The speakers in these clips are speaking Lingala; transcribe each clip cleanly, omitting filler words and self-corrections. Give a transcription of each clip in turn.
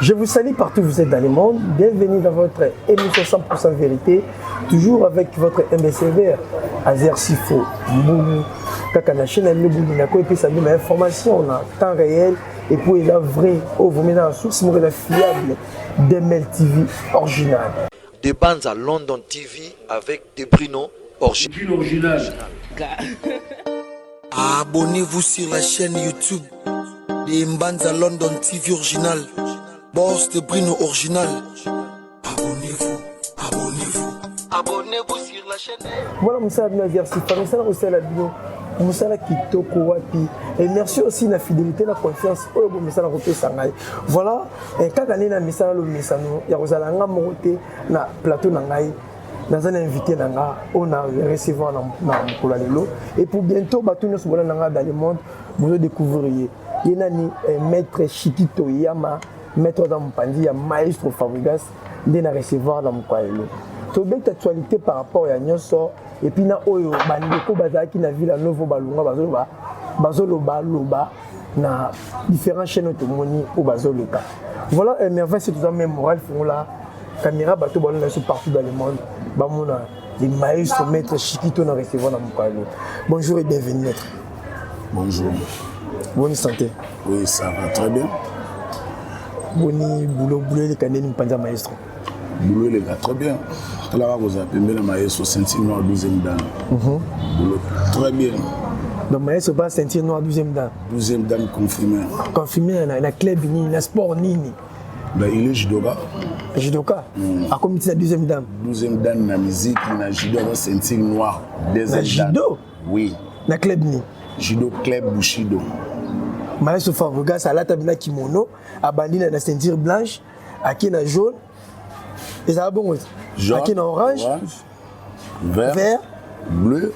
Je vous salue partout où vous êtes dans le monde. Bienvenue dans votre émission 100% vérité, toujours avec votre MBCVR, Azer Sifo, Mboulou, kaka na chaîne Mboulou, na ko epesa bino information na temps réel et puis eza vrai oyo vomi na source moko eza fiable DML TV original. De Banza London TV avec Debrino original. Abonnez-vous sur la chaîne YouTube de Mbanza London TV Original. Boss de Brino Original. Abonnez-vous, abonnez-vous. Abonnez-vous sur la chaîne. Voilà mosala bino ya Sifa, mosala kosala bino mosala kitoko wapi. Et merci aussi na fidélité, na confiance oyo bomesana kopesa ngai. Voilà, kaka nde na misala lomesano ya kozala nga moko te na plateau na ngai. Naza na invité na nga oyo na recevoir na mokolo ya lelo. Et pour bientôt, bato nyonso bolanda nga dans le monde bozo découvrir ye. Ye nani? Maître Chikito Yama, maître aza mopanzi ya maestro Fabregas nde na recevoir na mokolo ya lelo. Tobeta actualité par rapport ya nyonso et puis na oyo bandeko bazalaki na Villa Novo balunga bazoloba, bazoloba loba na différentes chaînes oyo tomoni oyo bazoleka. Voilà, merveille, c'est toza même moral fongola caméra, bato balonda biso partout dans le monde bamona les maestro maître Chikito na recevoir na mokolo ya lelo. Bonjour et bienvenue, maître. Bonjour. Bonne santé? Oui, ça va très bien. Boni boulot? Boulot eleka ndeni, mopanzi ya maestro? Boulot eleka très bien. Talaka kozala pembeni na maestro, ceinture noire 12e dan. Boulot très bien. Donc maestro ba ceinture noire 12e dan? 12e dan confirmé. Confirmé na club nini, na sport nini? Ben, il est judoka. Judoka, akomi ntina 12e dan? 12e dan na musique, na judo aza ceinture noire deuxième Na dan. Judo? Oui. Na club nini? Judo club Bushido. Maestro Fabregas alata bina kimono, abandi na ceinture blanche, ake na jaune, ezala bongo te? Jaune, ake na orange, orange, vert, vert, bleu,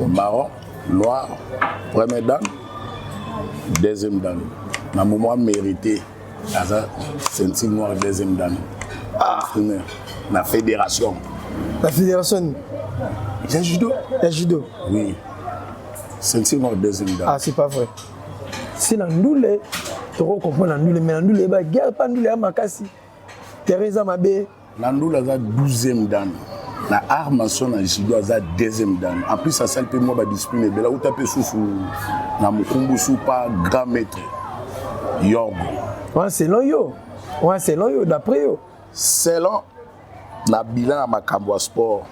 marron, noir, premier dan, deuxième dan. Na moment mérité, aza ceinture noire deuxième dan. Confirmé. Na fédération. Na fédération nini? Ya judo. Ya judo? Oui. Ceinture noire deuxième dan. Ah, c'est pas vrai. Si na ndule toko comprendre, na ndule, mais na ndule eba guerre pa ndule ya makasi, terrain eza mabe. Na ndula aza 12e dan. Na art martial na judo aza deuxième dan. En plus asali mpe mwa badiscipline ebele, auta mpe susu na mokumbusu pa grand maître Yorgo. Wana selon yo, wana selon yo, d'après yo. Selon na bilan ya makambo ya sport,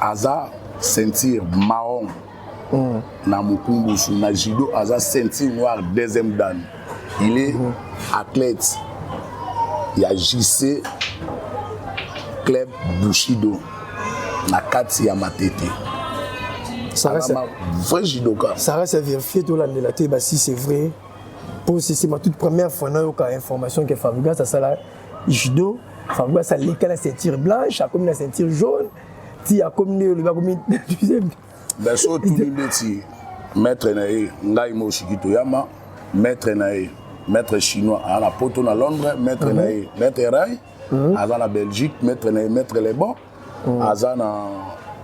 aza ceinture marron na mokumbusu. Na judo aza ceinture noire deuxième dan. Il est athlète ya JC club Bushido na kati ya Matete. Ça reste, Alama vrai judoka. Ça reste à vérifier, tolandela te ba si c'est vrai. Po c'est ma toute première fois nayoka information que Fabregas asala judo. Fabregas aleka na ceinture blanche, akomi na ceinture jaune, ti akomi nde olobi akomi deuxième. Ben, so otuni ndeti maître na ye, ngai mo Shikito Yama, maître na ye maître chinois aza na Poto na Londres, maître na ye maître Rai aza na Belgique, maître na ye maître Lebon aza na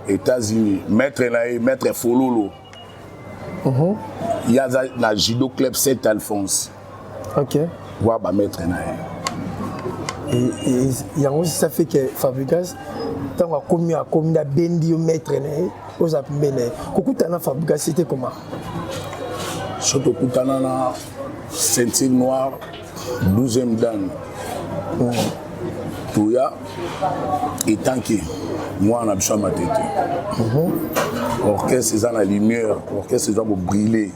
États-Unis, maître na ye maître Fololo, ye aza na judo club Saint Alphonse. Wa bamaître na ye. Et yango, ça fait que Fabregas ntango akomi na bendi yo maître na ye, oza pembeni na ye, kokutana na Fabregas, c'était comment? So tokutana na ceinture noire 12e dan, toya etanke mwana na biso ya Matete, orchestre eza na lumière, orchestre eza kobriller,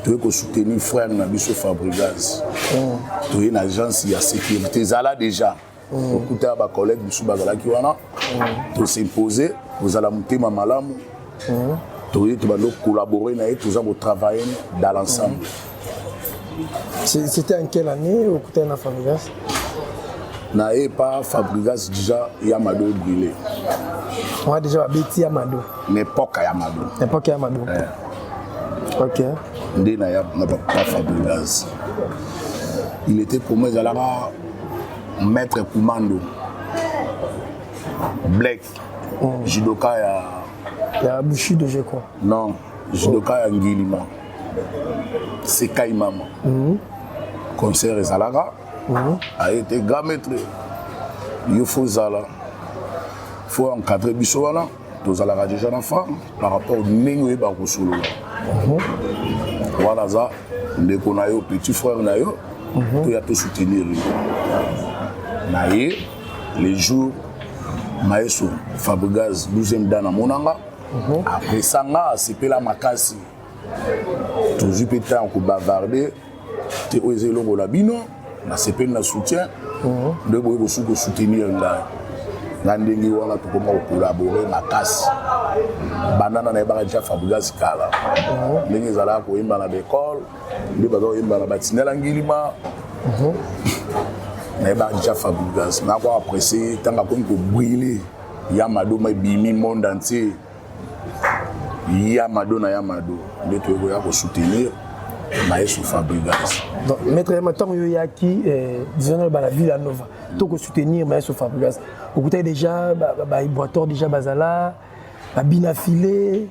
toye kosoutenir frère na biso Fabregas. Toye na agence ya sécurité ezala déjà, tokuta ya bacollègue mosusu bazalaki wana, tosimpose kozala motema malamu, toye tobandi collaborer na ye, toza kotravailler dans l'ensemble. C'était en quelle année okutana na Fabregas? Na ye pa Fabregas, déjà ya Mado brûlé. Wana déjà babeti ya Mado? Na époque ya Mado. Na époque ya Mado, ok. Nde na ya na papa Fabregas, il était pour moi, ezalaka maître Commando Black, judoka ya Ya Bushido, je crois. Non, judoka ya Ngilima Sekai Mama. Concert ezalaka, aye te. Grand maître, yo faut ozala, faut encadrer biso wana. Tozalaka déjà na fa par rapport ndenge oyebaka kosolola wana, aza ndeko na yo, petit frère na yo, toya tosoutenir yo na ye. Les jours maestro Fabregas 12e dan amonanga, apresanga, asepela makasi. Tozwi mpe ntango kobavarder te. Oyo eza eloko na bino, nasepeli na soutien nde boye kosuki kosoutenir ngai nga ndenge wana. Tokoma kocollaborer makasi. Bandana nayebaka déjà Fabregas kala, ndenge ezalaka koyemba na baekole, nde baza koyemba na batindela ngilima. Nayebaka déjà Fabregas, nako apprécier ntango akomi kobriller. Ya Mado ma ebimi monde entier, Ya Mado na Ya Mado, nde toyei koya kosoutenir maestro Fabregas. Donc maître Yama, ntango yo oyaki, disons, na bana Villa Nova to kosoutenir maestro Fabregas, okutaki déjà bavibrator, déjà bazala babina file,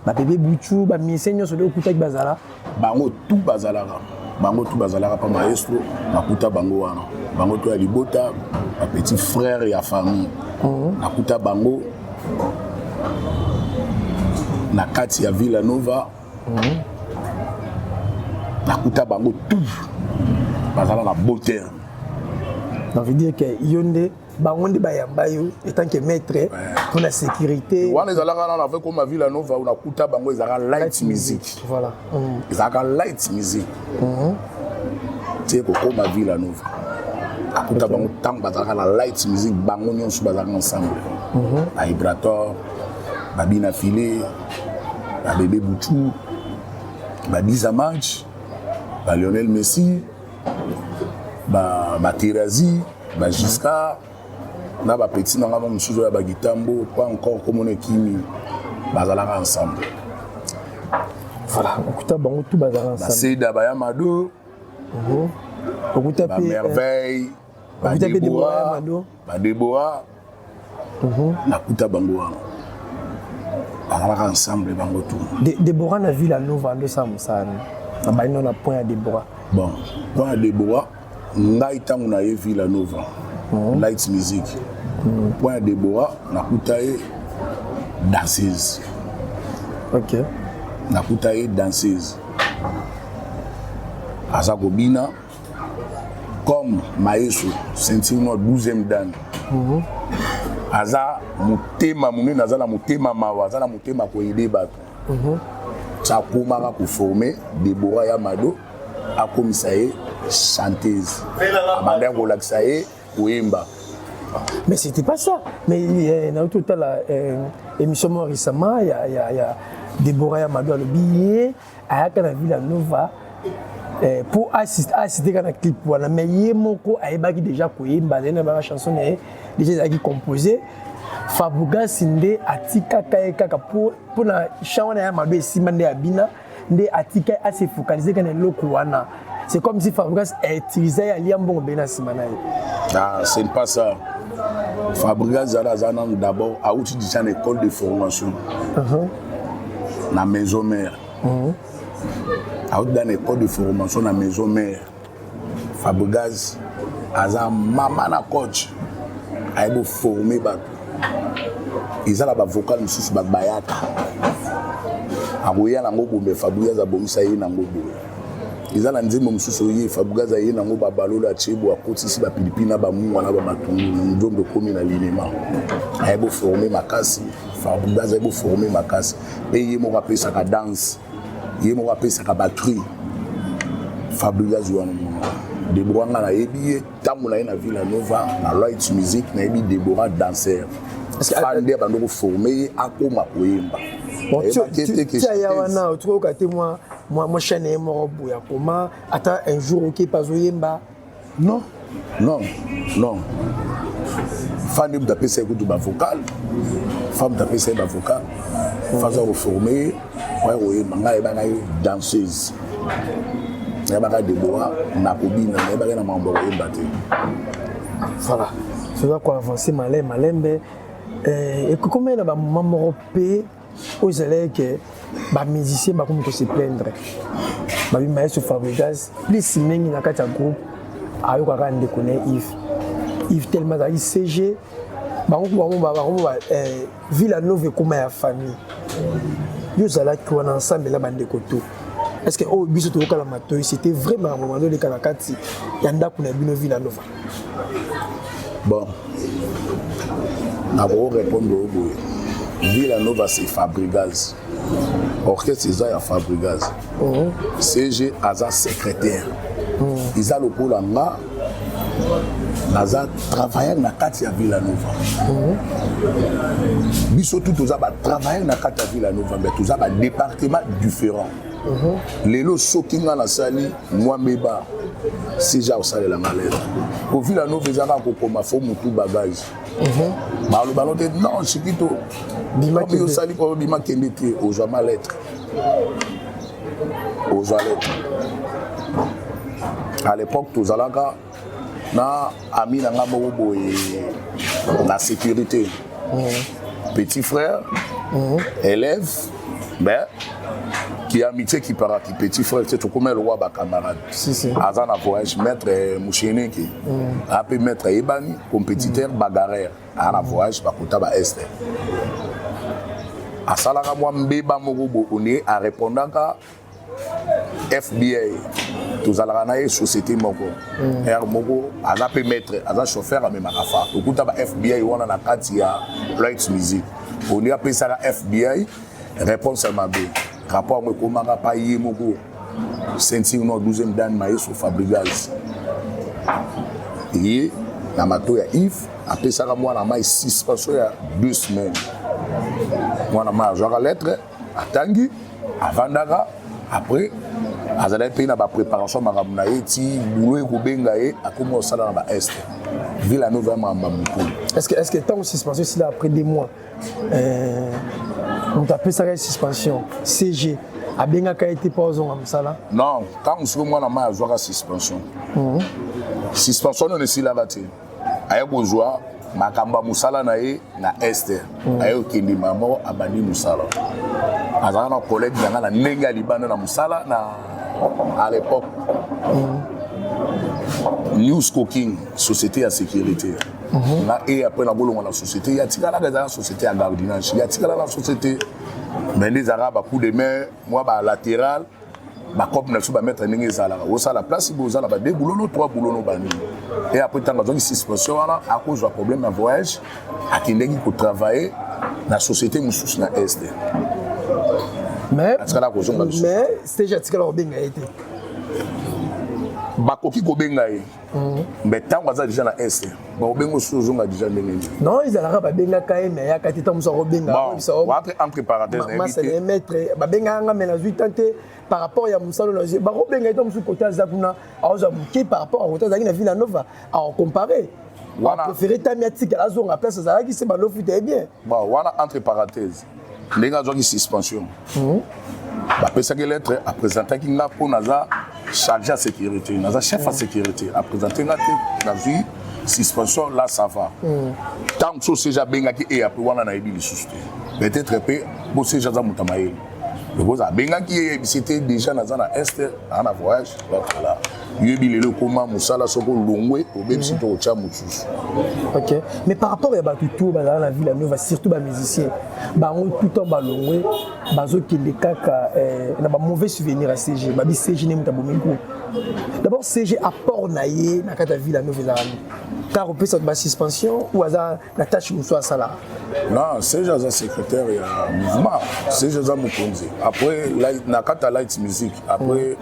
babebe butu, bamusicien nyonso nde okutaki bazala? Bango tu bazalaka, bango tu bazalaka mpa maestro. Nakuta bango wana, bango to ya libota, bapetit frère ya famille. Nakuta bango na kati ya Villa Nova. Nakuta bango tout bazala na beau terme. Donc veut dire que yo nde, bango nde bayamba yo en tant que maître mpona sécurité? Wana ezalaka nano avec koma Villa Nova. Nakuta bango, ezalaka light music. Ezalaka light music tie kokoma Villa Nova. Akuta bango ntango bazalaka na light music, bango nyonso bazalaka ensemble, bavibrator, babina file, babebe butu, badiza match, balionel Messi, baterazi, bagiscard na bapeti na nga mosusu oyo ya bagitambo pas encore komona ekimi, bazalaka ensemble. Voilà, okuta bango tout bazalaka ensemble. Baseda, bayamado. Okuta mpe bamerveille. Okuta mpe Deborah ya Mado. Badebora, nakuta bango wana, bazalaka ensemble bango tout. Deborah na Villa Nova andosala mosala na bali na point ya Deborah? Bon, point ya Deborah, ngai ntango na ye Villa Nova light music, point ya Deborah, nakuta ye danseuse. Nakuta ye danseuse, aza kobina comme maestro ceinture noire 12e dan. Aza motema monene, aza na motema mawa, aza na motema koyede bato. Ti akomaka koformer Debora ya Mado, akomisa ye chanteuse, abandaki kolakisa ye koyemba. Mais c'était pas ça. Mais nauti otala émission moko récemment ya Deborah ya Mado, alobi ye ayaka na Villa Nova pour assister kaka na clip wana, mais ye moko ayebaki déjà koyemba, azali na baka chanson na ye déjà ezalaki composé. Fabregas nde atikaka ye kaka mpona chant wana ya Mado esimba, nde abina, nde atika ye ase focaliser kaka na eloko wana. C'est comme si Fabregas autiliser ye, alia mbongo bele na nsima na ye. Ah, ce n'est pas ça. Fabregas Zala aza nanu d'abord auti déjà na école de formation na maison mère. Auti dans école de formation na maison mère. Fabregas aza mama na coach, ayebi oformer bato. Eza na bavocal mosusu bato bayaka, akoya nango bombe, Fabregas abongisa ye nango boye. Eza na nzembo mosusu oye, Fabregas aye nango, babalolo atie bo, akotisi bapilipili na bamungwa na bamatungulu, nzombo ekomi na linema. Ayebi oformer makasi, Fabregas ayebi oformer makasi. Mpe ye moko apesaka danse, ye moko apesaka batterie. Fabregas wana mona Debora, nga nayebi ye ntango na ye na Villa Nova na light music. Nayebi Debora danser, fa nde abandi koformer ye akoma koyemba. Tia ya wana otokoyoka te mwa chaîne ye moko boye akoma ata un jour okepa azoyemba? Non, non, non, fa nde moto apesa ye kutu bavocal, fa moto apesa ye bavocal, fa aza koformer ye oya koyemba. Ngai ayebaka ye danseuse, nayebaka Debora na kobina, nayebaka ye na makambo ya koyemba te. Voilà, toza koavancer malembe malembe. Ekokomi na bamoma moko mpe. Oyo ezalaki ke bamusicien bakomi kose plaindre, babi maestro Fabregas plus mingi na kati ya groupe ayokaka ndeko na ye Yves. Yves tellement azalaki CG, bango Villa Nova ekóma ya famille. Yo ozalaki wana ensemble na bandeko to est ce que oyo biso toyokala matoi, c'était vraiment makambo mazoleka na kati ya ndako na bino Villa Nova? Bon, nakorépondre oyo boye: Villa Nova, c'est Fabrigaz, orchestre eza ya Fabrigaz. CG aza secrétaire. Eza lokola nga naza travailleur na kati ya Villa Nova. Biso tu toza batravailleur na kati ya Villa Nova, mais toza badépartement différent. Lelo soki nga nasali mwa mbeba, CG akosalela nga lettre. Po Villa Nova eza kaka kokoma fo motu bagage, baloba no te non Chikito, osali bima kende te, ozwa ma lettre, ozwa lettre. À l'époque tozalaka na ami na nga moko boye na sécurité, petit frère, élève, mais qui amitié qui para qui petit frère te, tokóma elokwa bacamarade. Si, si. Aza na voyage, maître Musheneki, ape maître ayebani, compétiteur, bagarreur, aza na voyage, bakota baeste, asalaka mwa mbeba moko boye, onie arépondaka FBI. Tozalaka na ye société moko r moko, aza mpe maître, aza chauffeur, amemaka fa. Tokuta ba FBI wana na kati ya Light Music, oni apesaka FBI réponse ya mabe. Rapport yango ekomaka pa ye moko ceinture noire 12e dan maestro Fabrigaz. Ye na mato ya Yves apesaka mwana mai suspension ya 2 semaines. Mwana mai azwaka lettre, atangi, avandaka. Après azalaki mpe na bapréparation makambo na ye ti bulo ekobenga ye, akomi kosala na baeste Villa Nova ya makambo ya mokolo. Est-ce que ntango suspension esila après 2 mois, moto apesaka ye suspension, CG abengaka ye te mpo azonga mosala? Non, ntango soki mwana mai azwaka suspension, suspension nano esilaka te, aye kozwa makambo ya mosala na ye na este, aye kokende moko, abandi mosala. Azalaka na collègue na nga na ndenge ya libanda na mosala na à l'époque News Cooking, société ya sécurité nga. E après nakolongwa na société ya tikalaka, ezalaka société ya gardiennage, ya tikala na société, mais nde ezalaka bacoup de main, mwa balatéral, bacope na biso bamaître, ndenge ezalaka, osala place boye, oza na ba deux boulot no trois boulot no banini. E après ntango azwaki suspension wana, akozwa problème ya voyage, akendeki kotravailler na société mosusu na este. Mais Atikala kozonga lisusu. Mais CG atikala kobenga ye te? Bakoki kobenga ye, mais ntango aza déjà na este, bakobenga osusu, ozonga déjà ndenge nini? Non, ezalaka babengaka ye, mais ayaka te. Ntango mosu akobenga. Bon, entre parenthèse, nayebi Masala te. Maître, babengaka nga, mais nazwi tan te par rapport ya mosala nazwi. Bakobenga ye, ntango mosusu kote aza kuna azwa moke par rapport à kote azalaki na Villa Nova, akocompare. Apréféré tami atikala, azonga place azalaki se balofuta ye bien. Bon, wana entre parenthèse, ndenge azwaki suspension, bapesaki lettre, aprésentaki nga mpo naza chargé ya sécurité, naza chef ya sécurité. Aprésente nga te, nazwi suspension là, ça va. Ntango mosusu CG abengaki e après wana nayebi lisusu te. Peut-être mpe bo CG aza moto ya mayele, lokoza abengaki ye, yebisi te déjà naza na este, naa na voyage. Voilà, yoyebi lelo ekóma mosala, soki olongwe obebisi to kotya mosusu. Ok, mais par rapport ya bato to bazala na Villa Nova, surtout bamusicien, bango tout temps balongwe, bazokende kaka na bamauvais souvenir ya CG. Babi CG nde moto abomi groupe. D'abord, CG, apport na ye na kati ya Villa Nova ezalaka nini? Kaka kopesa bato basuspension ou aza na tâche mosusu asalaka? Non, CG aza secrétaire ya mouvement, CG aza mokonzi après na kati ya Light Music, après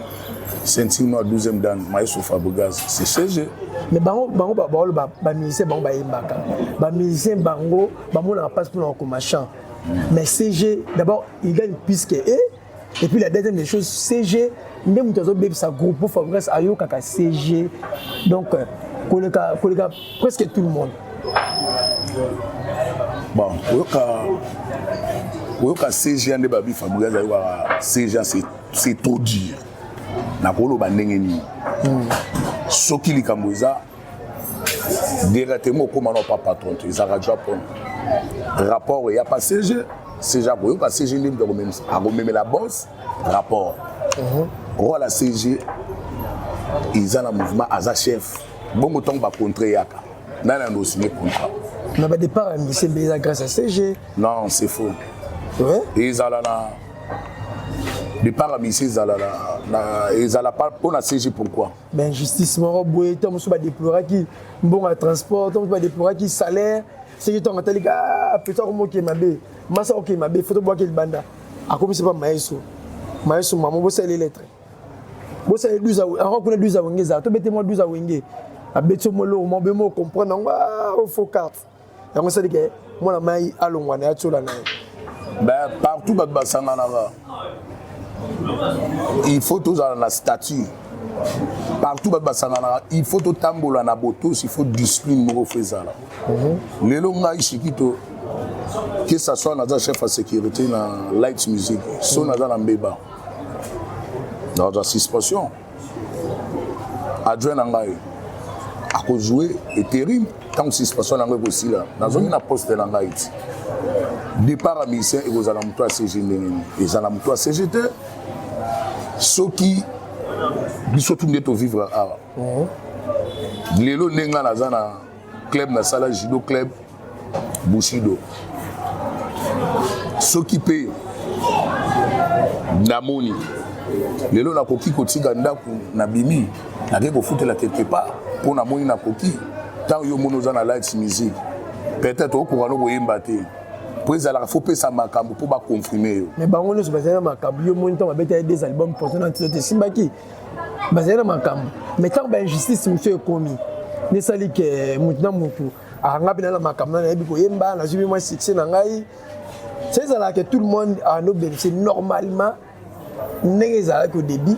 ceinture noire 12e dan maestro Fabrigaz, c'est CG. Mais bango baoloba bamusicien, bango bayembaka, bamusicien bango bamonaka mpasi mpona kokoma chant, mais CG d'abord il gagne plus que eux. Et puis la deuxième des choses, CG nde moto azobebisa groupe po Fabrice ayokaka CG, donc koleka presque tout le monde. Bon, koyoka CG nde babi Fabrice ayokaka CG, c'est trop dire. Nakoloba ndenge nini? Soki likambo eza directement okóma na pa patron te, ezalaka japon rapport eya pa CG. CG akoyoka. CG nde moto akomemela boss rapport. Rôle ya CG eza na mouvement, aza chef. Bongo ntango bacontrat eyaka, nani ando osigné contrat? Na badépart ya musicien mpe eza grâce à CG. Non, c'est faux. Ouais. Ezala na départ ya musicien, ezala na ezala pas mpo na CG. Pourquoi? Bainjustice moko boye, ntango mosusu badeploraki mbongo ya transport, ntango mosusu badeploraki salaire. Soki ntango atalika peta akomoke mabe, masa oke mabe, foto bwaki libanda, akomisi pa maestro. Maestro mamo, bosali lettre, bosali 12 yango kuna, 12 awenge ezala, tobete mwa 12 awenge, abeti yo moloko mwa be mo comprendre yango faux carte yango esali ke mwana mai alongwa na ye, atiola na ye. Ben, partout bato basanganaka, il faut tozala na statut. Partout bato basanganaka, il faut totambola na botosi, il faut discipline moko fo ezala. Lelo ngai Shikito, que ça soit naza chef ya sécurité na Light Music, so naza na mbeba, nazwa suspension, adjoint na ngai akozwe intérim. Ntango suspension na yango ekosila, nazongi na poste na ngai. Ti départ ya musicien ekozala moto ya CG ndenge nini? Ezala moto ya CG te. Soki biso tu nde tovivre awa lelo, ndenge ngai naza na club, nasala judo club Bushido, soki mpe namoni lelo nakoki kotika ndako, nabimi, nake kofutela quelque part mpo namoni nakoki. Ntango yo moni oza na Light Music, peut-être okoka no koyemba te, mpo ezalaka fo pesa makambo mpo baconfirme yo. Mais bango nyonso bazali na makambo. Yo moni, ntango babeta ye des albums poison na ntiso te, esimbaki, bazali na makambo. Mais ntango bainjustice mosusu ekomi, nesali ke motu na motu anga mpe na makambo na nayebi koyemba, nazwi mwa succès na ngai, ça ezalaka ke tout le monde ando bénéficier normalement ndenge ezalaki au début.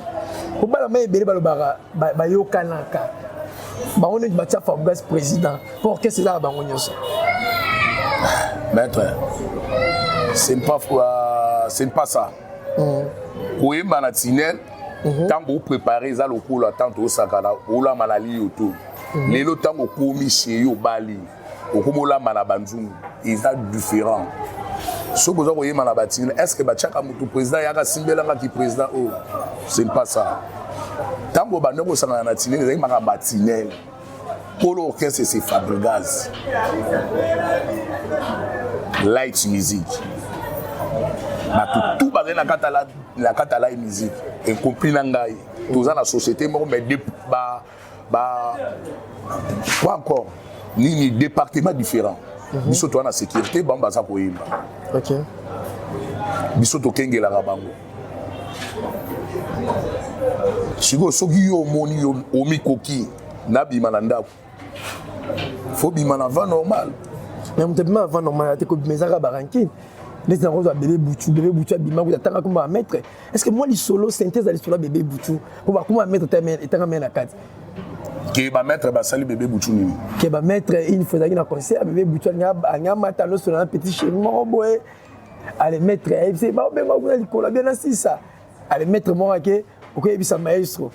Po bana mai ebele balobaka, bayokanaka bango neti batia Fabregas président po orchestre ezaka bango nyonso. Maître, ce n'est pas ça. Koyemba na tunnel, ntango oprépare, eza lokola ntango tosakana, olamba na liyo to lelo. Ntango okomi chez yo, obali, okomi olamba na banzungu, eza différent. Soki oza koyemba na batunnel, est ce que batiaka motu président yaka simbelangaki président oyo? Ce n'est pas ça. Ntango bande kosangana na tunnel, ezalaki makambo ya tunnel. Polo orchestre, c'est Fabregas Light Music. Bato tout bazali na kati ya Light Music, incompris na ngai, toza na société moko, mais ba ba quoi encore, nini, département différent. Biso toza na sécurité, bango baza koyemba. Biso tokengelaka bango. Sikoyo soki yo omoni yo omikoki nabima na ndako, fo bima na voie normale. Mais moto abima na voie normale ate, kobima ezaka barankine neti nakozwa bébé Butu. Bébé Butu abima kuta atanga komba bamaître. Est ce que mwa lisolo, synthèse ya lisolo ya bébé Butu, po bakoma bamaître etanga me na kati? Ke bamaître basali bébé Butu nini? Ke bamaître, une fois ezalaki na concert, bébé Butu alingi amata loso na petit chéri moko boye. Ale maître ayebisi, baobenga kuna likolo abia na sisa. Ale maître moko ake okoyebisa maestro.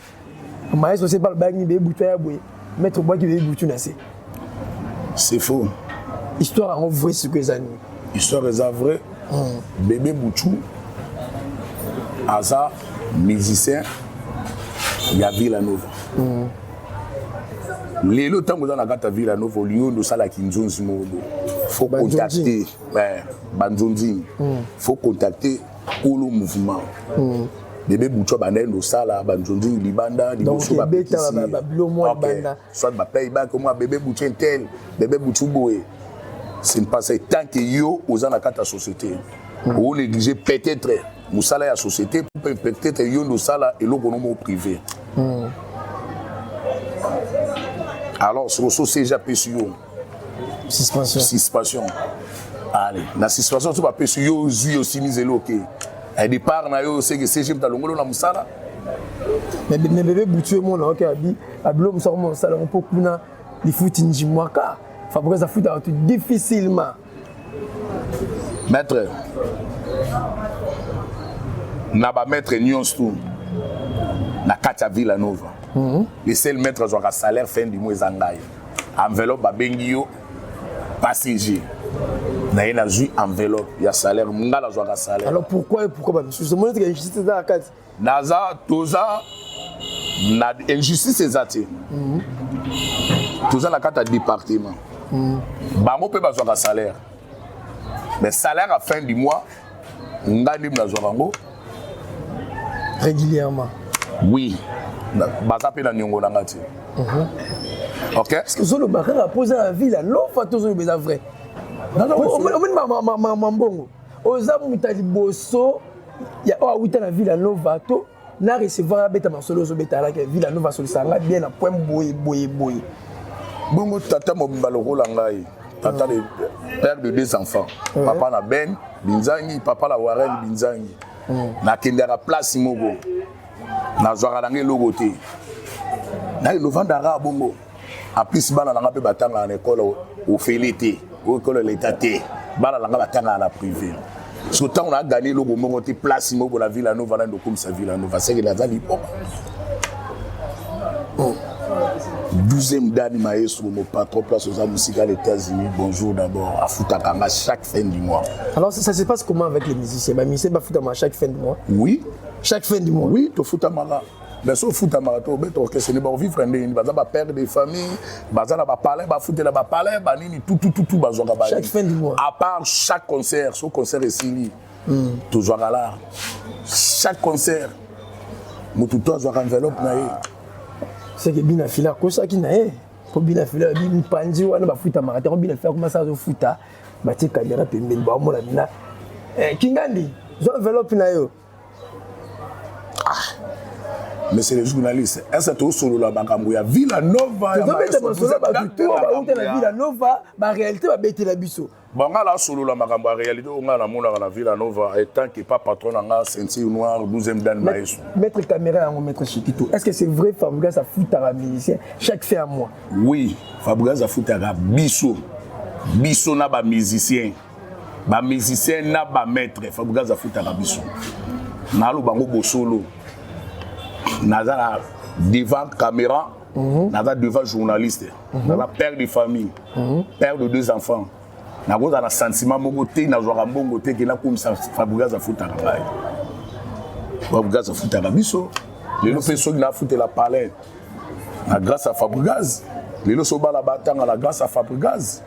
Maestro se balobaki bébé Butu aya boye, maître obwaki bébé Butu na se. C'est faux. Histoire yango vrai sikoyo eza nini? Histoire eza vrai. Bébé Butu aza musicien ya Villa Nova. Lelo ntango oza na kati ya Villa Nova, olingi oyo osalaki nzonzi moko bo, faut contacter banzonzi, faut contacter kolo mouvement. Bébé Butu abandaki kosala banzonzi libanda liboso, soit baplayback omwa bébé Butu intel, bébé Butu boye. Ce n'est pas ça. Tant que yo oza na kati ya société, onéglige peut-être mosala ya société, peut-être yo nde osala eloko no moko privé. Alors soko so CG apesi yo suspension, suspension, allez, na suspension so bapesi yo, ozwi, osimi nzela, oke départ na yo, seke CG moto alongoli na mosala. Mais bébé Butu emona oke abi abilo mosala mosala yango, mpo kuna lifuti njimwaka, Fabregas afutaka bato difficilement. Maître na bamaître nyonso tu na kati ya Villa Nova, le seul maître azwaka salaire fin du mois eza ngai. Enveloppe, babengi yo passager. Naye nazwi enveloppe ya salaire, nga nazwaka salaire. Alors pourquoi et pourquoi bamisusu omoni tika injustice eza na kati? Naza, toza na injustice eza te. Toza na kati ya département. Bango mpe bazwaka salaire, mais salaire à fin du mois, nga nde nazwaka yango. Régulièrement? Oui, baza mpe na niongo na nga te, ok. Parce que ozoloba kaka mpo oza na ville alofa, to ozoloba eza vrai? Omoni mambongo, oza moto ya liboso ya oyo awuta na ville ya Nova to na recevoir, abeta masolo ozobeta alaki ville ya Nova, asolisanga bien na point boye boye boye. Bongo tata mobimba lokola ngai, tata de père de deux enfants, papa na Ben Binzangi, papa na Warren Binzangi, nakendaka place moko, nazwaka nanga eloko te, naye novandaka bongo. En plus, bana nanga mpe batangaka na ekole ofele te, oyo ekole leta te, bana nanga batangaka na privé. So ntango nagani eloko moko te place moko na Villa Nova, nandi okomisa Villa Nova seke naza liboma. 12e dani maestro, mon patron, place oza mosika les États-Unis, bonjour d'abord, afutaka nga chaque fin du mois. Alors ça se passe comment avec les musiciens? Bamusicien bafutama chaque fin du mois? Oui. Chaque fin du mois? Oui, tofutamaka. Mais so ofutamaka te, obeta orchestre nde bakovivre ndenge nini? Baza bapère de famille, baza na bapalin, bafutela bapalin banini, tutututu, bazwaka. Chaque fin du mois? À part chaque concert, so concert esili, tozwaka la chaque concert, motu to azwaka enveloppe na ye. Seke bina fila akosaki na ye, mpo bina fila abi mipanzi wana bafutamaka te. Bina fila komasa azofuta, batie caméra pembeni, baomona bina kingandi zwa enveloppe na yo. Monsieur le journaliste, est-ce que tosolola makambo ya Villa Nova? Tozobeta masolo, bato to bauta na Villa Nova, baréalité babetela biso. Bon, nga nasolola makambo ya réalité oyo nga namonaka na Villa Nova, étant que pa patron na nga, ceinture noire, 12e dan maestro. Maître caméra yango, maître Chikito, est ce que c'est vrai, Fabregas afutaka musicien chaque fin ya mois? Oui, Fabregas afutaka biso, biso na bamusicien, bamusicien na bamaître. Fabregas afutaka biso. Naloba bango bosolo, naza na devant caméra, naza devant journaliste, naza père de famille, père de deux enfants. Nakozala na sentiment moko te, nazwaka mbongo te ke nakomisa. Fabregas afutaka ngai, Fabregas afutaka biso. Lelo mpe soki nafutela palin na grâce à Fabregas, lelo so bana batanga na grâce à Fabregas.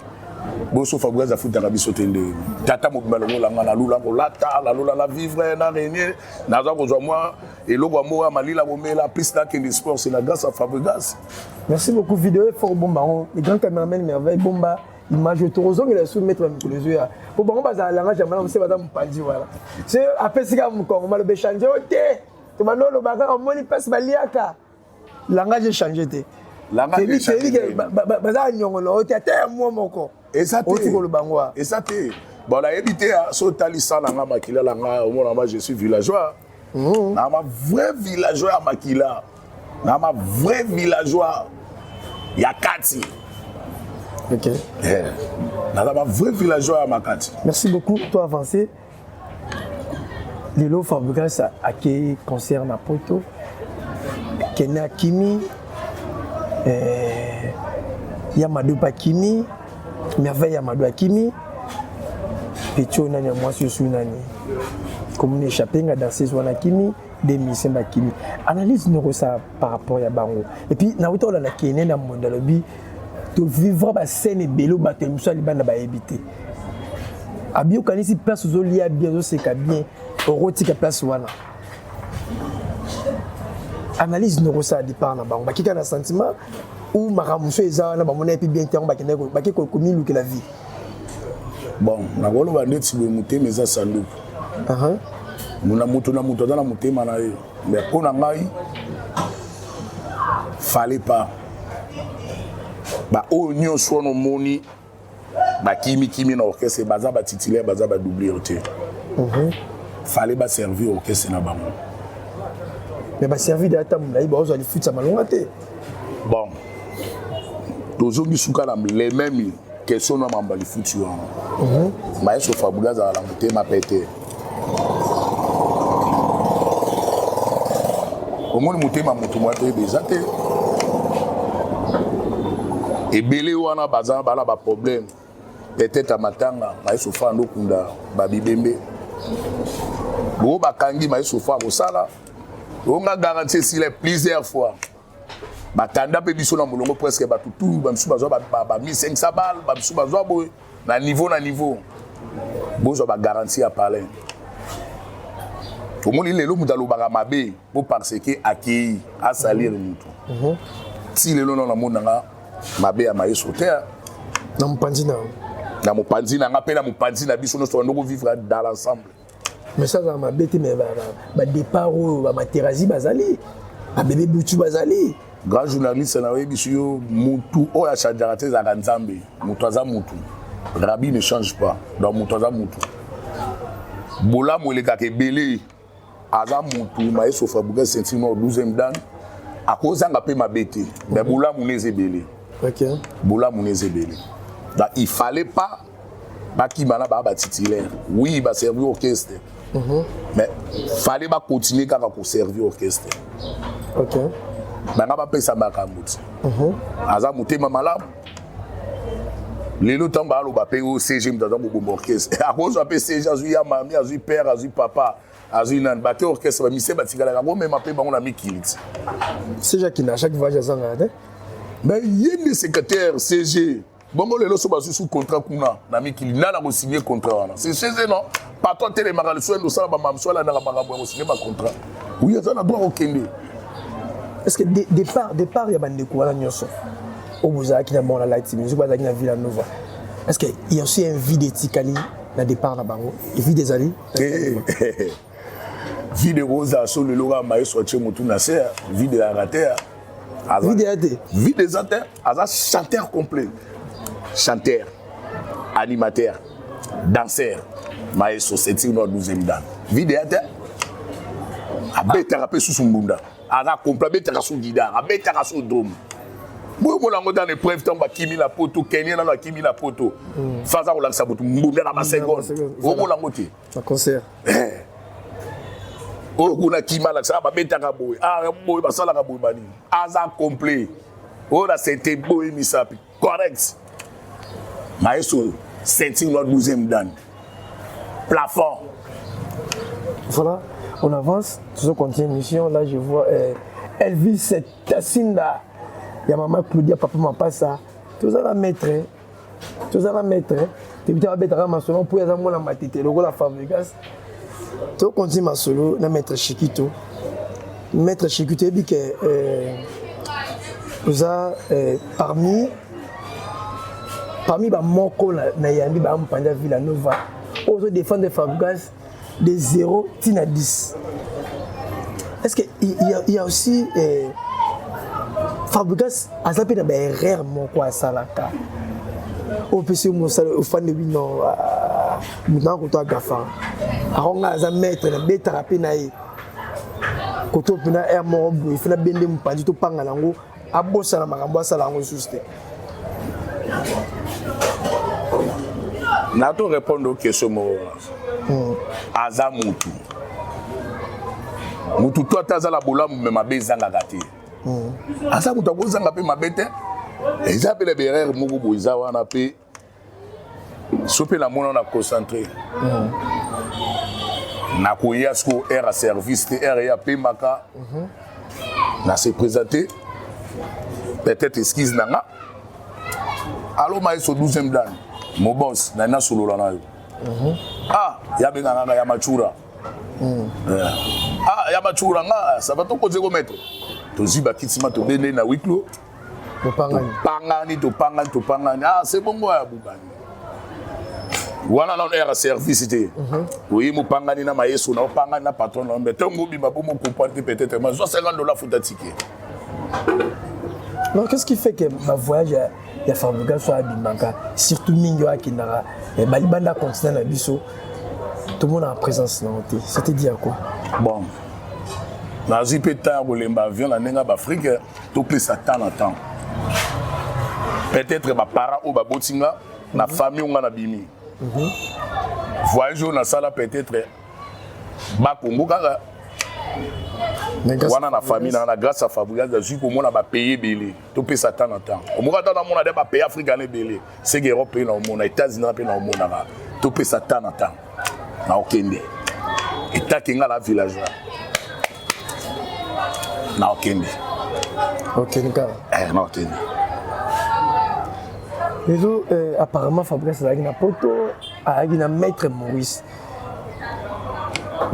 Boso Fabregas afutaka biso te nde tata mobimba lokola nga, nalula kolata, nalula na vivre na renier, naza kozwa mwa eloko ya moko ya malila komela, plus nakende sport, c'est la grâce à Fabregas. Merci beaucoup. Vidéo efort, bomba yango, le grand cameraman Merveille, bomba image oyo. Tokozongela su maître ya mikolo ezoya, po bango bazala langage ya malamu se baza mopanzi wana, se apesi kaka mokongo, maloba echange oyo te. Tobanda oloba kaka, omoni mpasi baliaka, langage echange te. Toyebi baza ya nyongono oyo te, ata ya mwa moko. Eza te. Oti koloba ngo wa. Eza te. Bon, nayebi te. So otalisa na nga makila na nga, omona ma je suis villageois, na ma vrai villageois ya makila, na ma vrai villageois ya kati. Ok. Naza ma vrai villageois ya makati. Merci beaucoup. To avancé. Lelo Fabregas akei concert na Poto, kende akimi, ya Mado mpe akimi, Merveille ya Mado akimi, petit oyo nani ya mwasi osu nani komona échappé nga, danseuse wana akimi, de musicien bakimi. Analyse noko osala par rapport ya bango? Et puis nauta olanda kene na Mbonda, alobi tovivre bascène ebele, bato ya miso ya libanda bayebi te. Abi okanisi place ozolia bien, ozoseka bien, okotika place wana. Analyse noko osala, départ na bango, bakika na sentiment ou makambo mosusu eza wana, bamona epi bien te, yango bakende bake komilukela vie? Bon, nakoloba ndeti boye, motema eza sanduku. Na moto na moto aza na motema na ye, mais mpo na ngai, fallait pas baoyo nyonso wana omoni bakimikimi na orchestre, baza batitulaire, baza badoublure te. Fallait baservir orchestre na bango. Mais baservi de ata molai, bazwa lifuti ya malonga te. Bon, tozongi suka na les mêmes question na mamba lifuti wana. Maestro Fabregas azala na motema pe te. Omoni, motema moto mwa toyeba eza te. Ebele wana baza bana baproblème. Peut-être matanga mayeso fa ndokunda babibembe bo bakangi mayeso fa kosala onga garantie esila plusieurs fois. Batanda mpe biso na molongo presque bato tu, bamisusu bazwa ba 1500 balles, bamisusu bazwa boye na niveau na niveau, bozwa bagarantie ya palin. Omoni lelo moto alobaka mabe po parce que akei asalire motu. Ti lelo nano namonanga mabe ya mayeso te. Na mopanzi na Na mopanzi na nga mpe na mopanzi na biso nyonso, bando kovivre dans l'ensemble. Mais ça azala mabe te, mais badépart oyo, bamaterasi bazali, babebe butu bazali. Grand journaliste, na oyebi biso yo, mutu oyo achangeaka te ezalaka Nzambe. Moto aza mutu, rabbi ne change pas. Donc moto aza mutu, bolamu elekaka ebele. Aza mutu, maestro Fabregas ceinture noire 12e dan, akozanga mpe mabe te, mais bolamu ne eza ebele. Bolamu ne eza ebele. Donc il fallait pas bakima na baa batitulaire. Oui, baservi orchestre, mais fallait bacontinue kaka koservir orchestre. Banga bapesa makambo ti aza motema malamu. Lelo ntango baaloba mpe oyo CG, moto aza kobomba orchestre, akozwa mpe CG, azwi ya mami, azwi père, azwi papa, azwi nani, bate orchestre, bamise batikalaka, komema mpe bango na mikili ti. CG akina chaque voyage, azangaka te. Mais ye nde secrétaire CG. Bongo lelo so bazwi su contrat kuna na mikili, nani akosigne contrat wana? C'est CG, non? Patron atelemaka liso, ende osala bamamso, alandaka makambo ya kosigne bacontrat. Oui, aza na droit kokende. Est ce que départ ya bandeko wana nyonso oyo bozalaki na bango na Light Music, bazalaki na Villa Nova, est ce que il y a aussi un vide etikali na départ na bango? Vide ezali? Vide ekozala so lelo kaka maestro atie motu na se, vide ezalaka te. Vide ya te. Vide eza te. Aza chanteur complet, chanteur, animateur, danseur. Maestro ceinture noire 12e dan, vide ya te. Abetaka mpe susu mbunda, aza complet, abetaka su guitare, abetaka su drum. Boyo yango dans l'épreuve, ntango bakimi na poto, Kenya nano akimi na poto, fa aza kolakisa motu mbunda na baseconde, omona yango te. Na concert. Oyo kuna kima alakisaka, babetaka boye, ah, boye basalaka boye, banini, aza complet. Oyo na sente boye, misapi correct. Maestro ceinture noire 12e dan, plafond. Voilà, on avance, toujours continue mission. Là, je vois Elvis Tassinda, ya maman Claudia, papa Mapasa. Toza na maître, toza na maître. Tebita babetaka masolo mpo aza mwana matete lokola Fabregas. Tokontinue masolo na maître Chikito. Maître Chikito, yebi ke oza parmi bamoko na yambi bampanda Villa Nova oyo ozodéfendre Fabregas de 0 tina 10. Est-ce que il y a aussi Fabregas aza mpe na baerreur moko asalaka oyo opesi mosala, ofandi bino, moto na koto agafa akonga, aza maître, nabetaka mpe na ye koto mpena aire moko boye, fena bende mopanzi, topanga nango, abosana makambo asala yango lisusu te? Nato répondre aux question moko. Aza mutu, mutu to ata aza na bolamu, me mabe ezangaka te. Aza mutu, akozanga mpe mabe te. Eza mpe na berere moko boye eza wana mpe so mpe namona na concentré, nakoya siko aire ya service te, aire ye apemaka, na se présenter, peut-être excuse na nga: "Allo maestro 12e dan, mo boss, nani nasolola na yo." Ah, yabenga nganga ya machura. Ah, ya machura nga, ça va, tokoze ko maître, tozwi bakitima, tobende na huis clos. Topangani. Topangani, topangani, topangani. Ah, c'est bongo ya bubani wana nano aire ya service te. Oye mopangani na mayeso na opangani na patron na mbe, ntongo obima po mocomprendre te, peut-être mazwa 50 $, futa ticket. Non, qu'est-ce qui fait que bavoyage ya Fabregas oyo abimaka, surtout mingi oyo akendaka balibanda continent na biso, tomonaka présence nango te? C'était dit à quoi? Bon, nazwi mpe temps ya kolemba avion na ndenge ya baafrike, topesa temps na temps. Peut-être baparent oyo baboti nga na famille oyo nga nabimi, voyage oyo nasala, peut-être bakongo kaka. Wana na famille na grâce à Fabregas, nazwi komona bapays ebele. Topesa temps na temps, omoka ata namona de bapays africain ebele, seke Europe mpe na omona, États-Unis mpe na omonaka. Topesa temps na temps, na okende etaki nga na villageois, na okende. Okende kaka. Eh, na okende. Lelo apparemment Fabrice azalaki na Poto, ayaki na maître Maurice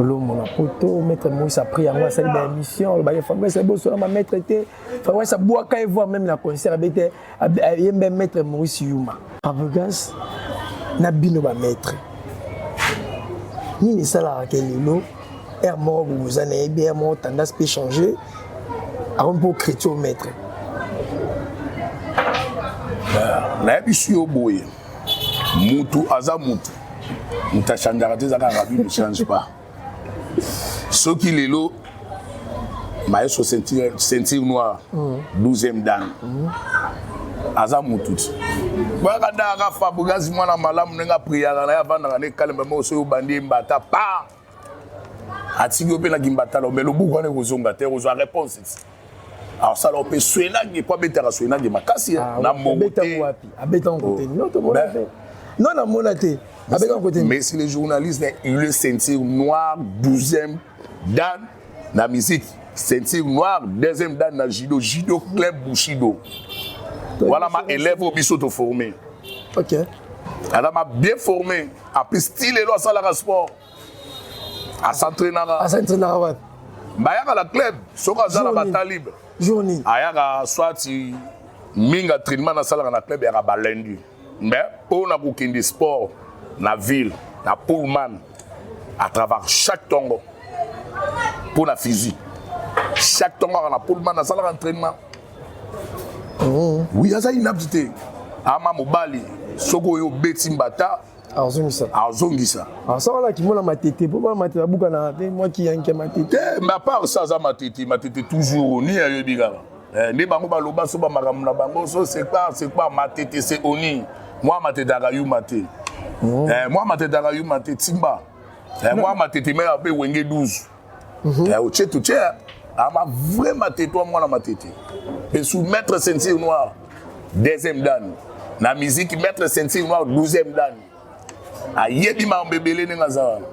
Lombo na Poto. Maître Maurice, après yango asali baémission, alobaki Fabrice abosola bamaître te. Fabrice abwaka ye, voir même na concert abete ayembe maître Maurice Yuma. Fabregas na bino bamaître, nini esalaka ke lelo aire moko boza na yebi aire moko tendance mpe changer, akomi mpo chrétien au maître? Nayebi si yo boye, mutu aza mutu, mutu achangeaka te, eza kaka rabi ne change pas. Soki lelo maestro ceinture noire 12e dan aza mutu ti boyaka ndaka Fabregas, mwana malamu, ndenge apriaka na ye, avandaka na ekalemba moko. Soki obandi ye mbata pa, atiki yo mpe na kimbatala, me lobuku wana ekozonga te, ekozwa réponse ti asala mpe swenage po abetaka swenage makasi na mbongo te. Abetango kote? Non, tomona te. Non, namona te. Abetango kote? Mais si les journalistes, le ceinture noire 12e dan na musique, ceinture noire deuxième dan na judo, judo club Bushido, wana ma élève oyo biso toformé. Aza ma bien formé. En plus, style lelo asalaka sport, as'entraînaka. As'entraînaka wapi? Bayaka na club soki aza na bata libre. Jour nini? Ayaka soit mingi, entraînement nasalaka na club yaka balundi, mais mpo na kokende sport na ville na Pullman, à travers chaque ntongo mpo na physique, chaque ntongo aka na Pullman asalaka entraînement. Oui, aza inapte te, ama mobali soki oyo obeti mbata, azongisa. Azongisa. Asalaka kimona matete mpo bana matete babukana te, mwa kiyanke matete. Te, mais à part ça, aza matete, matete toujours ni ayebi kaka. Nde bango baloba so bamakambo na bango so, c'est quoi, c'est quoi matete, c'est oni mwa matete akayuma te. Mwa matete akayuma te, timba. Mwa matete me ape wenge 12. Otie totie ama vrai matete wa mwana matete mpe sous maître ceinture noire deuxième dan na musique, maître ceinture noire 12e dan, ayebi makambo ebele ndenge aza wana.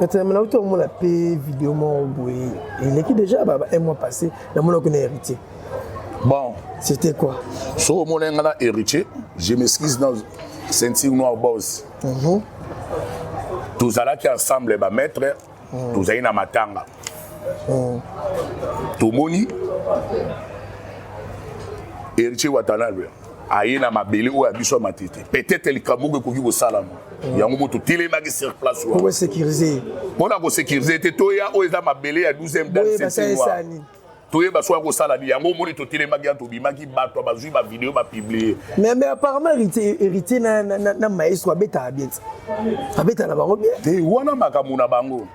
Maintenant, nauti omona mpe video moko boye eleki déjà ba un mois passé, namonaki na héritier. Bon. C'était quoi? Soki omona nga na héritier, je m'excuse, na ceinture noire boss, tozalaki ensemble, bamaître, tozali na matanga, tomoni héritier Watanabe aye na mabele oyo ya biso ya matete. Peut-être likambo moko ekoki kosalama, yango mo totelemaki sur place wana. Pour sécuriser. Mpona kosécuriser te, toya oyo eza mabele ya 12e dan boye ceinture noire. Basalisa nini? Toyeba so ya kosala nini. Yango omoni totelemaki ya tobimaki, bato bazwi bavideo, bapublier. Mais apparemment héritier na maestro abetaka bien ti, abetaka na bango bien. Te, wana makambo na bango,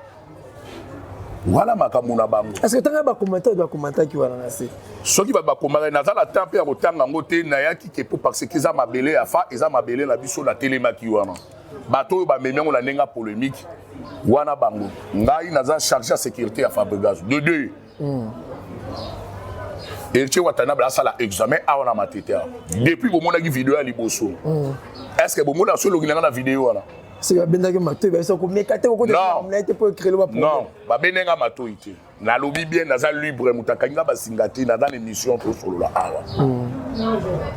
wana makambo na bango. Parce que ntango bacommentaire bacommentaki wana na se. Soki bato bakomaka, naza na temps mpe ya kotanga yango te. Nayaki ke po parce que eza mabele ya fa, eza mabele na biso. Natelemaki wana, bato oyo bamemi yango na ndenge ya polémique wana, bango. Ngai naza chargé ya sécurité ya Fabregas de deux. Héritier Watanabe asala examen awa na matete awa. Depuis bomonaki video ya liboso, est ce que bomona so elongi na nga na video wana? Soki babendaki matoi, bayesa komeka te kokota na ye te mpo ecréer ba Non, babendenga matoi te. Nalobi bien, naza libre, moto akangi nga basinga te. Naza na émission, tosolola awa.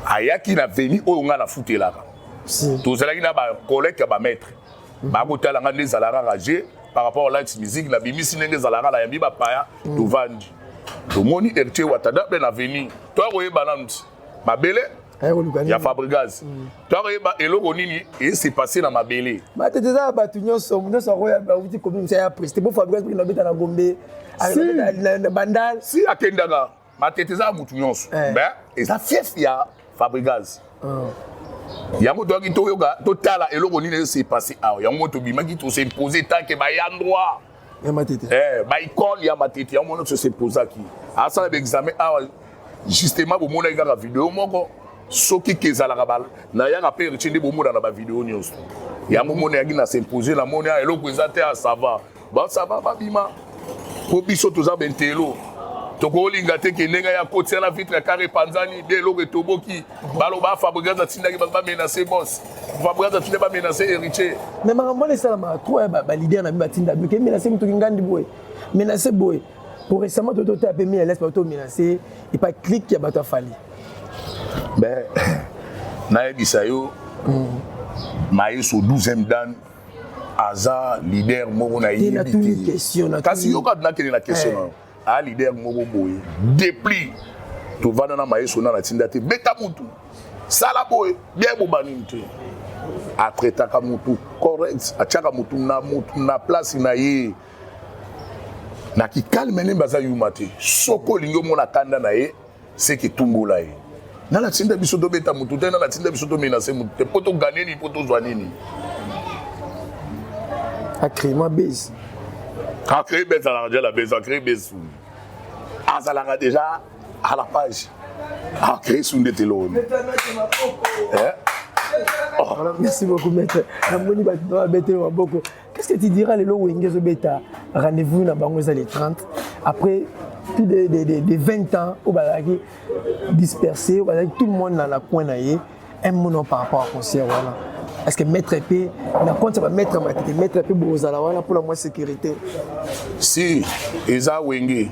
Ayaki na veni oyo nga nafutelaka, tozalaki na bacollègue ya bamaître, bakotala nga nde ezalaka kaka je par rapport au light musique nabimisi, ndenge ezalaka, nayambi bapaya, tovandi, tomoni héritier Watanabe na veni. Toya koyeba nanu ti mabele ya Fabregas, toya koyeba eloko nini ese passe na mabele. Matete eza ya bato nyonso nyonso, akoya bauti commune ya président bo Fabregas mpe nabeta na Gombe, na Bandal. Si akendaka matete, eza ya mutu nyonso, mais eza fief ya Fabregas. Yango toyaki toyoka, totala eloko nini ese passe awa. Yango mo tobimaki, tos'impose tant que baya droit ya matete. Baicole ya matete, yango mona tos'imposaki. Asala baexamen awa, justement bomonaki kaka video moko. Soki ke ezalaka nayaka mpe héritier nde bomona na bavideo nyonso. Yango mona yaki na s'impose, namoni eloko eza te, ça va, bon, ça va, babima. Mpo biso toza bentelo, tokolinga te ke ndenge ya kotia na vitre ya kare epanzani bie eloko etoboki, baloba Fabregas atindaki bato bamenace boss, Fabregas atindaki bamenace héritier. Mais makambo wana esalamaka trop ya baleader na bino batinda bino ke menace moto kingandi boye, menace boye. Pour récemment totota mpe miles bato menace epa clique ya bato ya Fally. Ben nayebisa yo, Mayeso 12e dan aza leader moko nayebi te, kasi yoka nakende na question na yo. Aa leader moko boye depuis tovanda na Mayeso na natinda te beta mutu sala boye bien bobanini te, atraitaka mutu correct, atiaka mutu na mutu na place na ye na kikalme ndembe aza yuma te. Soki olingi omona kanda na ye seke tumbola ye. Nga natinda biso tobeta mutu te, nga natinda biso tomenase mutu te, mpo togane nini, mpo tozwa nini? Acréé mwa base. Acréé base, azalaka déjà la base, acréé base azalaka déjà à la page, acréé su nde teloni. Voilà, merci beaucoup maître. Namoni bato babeteli maboko. Qu'est-ce que tu diras lelo Wenge ezobeta rendez-vous na bango eza le 30 après plus de 20 ans oyo bazalaki dispersé, oyo bazalaki tout le monde na la coin na ye? Un mot non par rapport à concert wana. Est-ce que maître pe na compte ya bamaître matete, maître pe bozala wana mpona mwa sécurité? Si eza Wenge,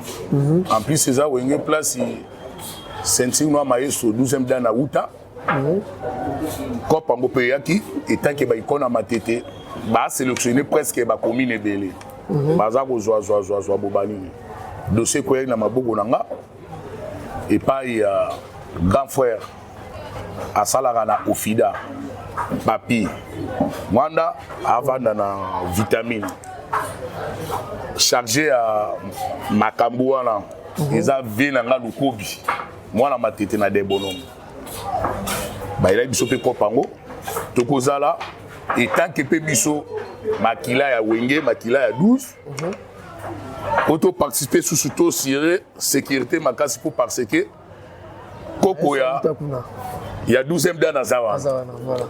en plus eza Wenge place ceinture noire Mayeso 12e dan na uta kope yango mpe eyaki etanke baikone ya Matete basélectionne presque bacommune ebele, baza kozwa zwa zwa zwa bobanini. Dossier ekweyaki na maboko na nga epai ya grand frère asalaka na Ofida, Papi Mwanda, avanda na Vitamine. Chargé ya makambo wana eza vie na nga Lukobi, mwana Matete na Debonomo. Bayelaki biso mpe kope yango, tokozala etanke mpe biso makila ya Wenge, makila ya 12, po toparticipe susu, tosire sécurité makasi, mpo parce que koko ya 12e dan aza wana. Aza wana, voilà.